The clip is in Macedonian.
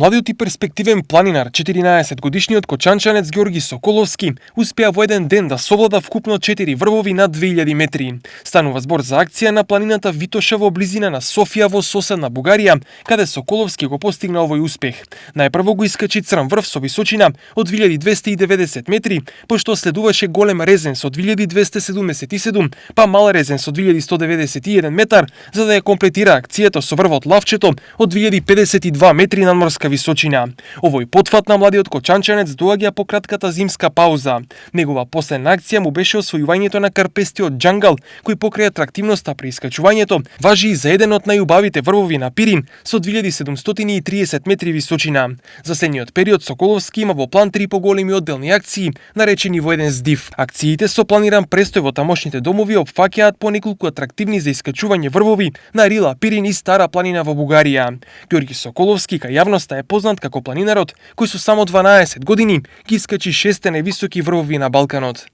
Младиот и перспективен планинар, 14-годишниот кочанчанец Ѓорги Соколовски, успеа во еден ден да совлада вкупно 4 врвови над 2000 метри. Станува збор за акција на планината Витоша во близина на Софија во соседна Бугарија, каде Соколовски го постигна овој успех. Најпрво го искачи црн врв со височина од 2290 метри, пошто следуваше голем резен со 2277, па мал резен со 2191 метар, за да ја комплетира акцијата со врвот Лавчето од 2052 метри надморска височина. Овој потфат на младиот кочанчанец доаѓа по кратката зимска пауза. Негова последна акција му беше освојувањето на карпестиот џангал, кој покрај атрактивноста при искачувањето важи и за еден од најубавите врвови на Пирин со 2730 метри височина. За следниот период Соколовски има во план 3 поголеми одделни акции, наречени во еден здив. Акциите со планиран престој во тамошните домови опфаќаат по неколку атрактивни за искачување врвови на Рила, Пирин и Стара планина во Бугарија. Ѓорги Соколовски кај јавноста е познат како планинарот кој со само 12 години ги искачи 6 највисоки врвови на Балканот.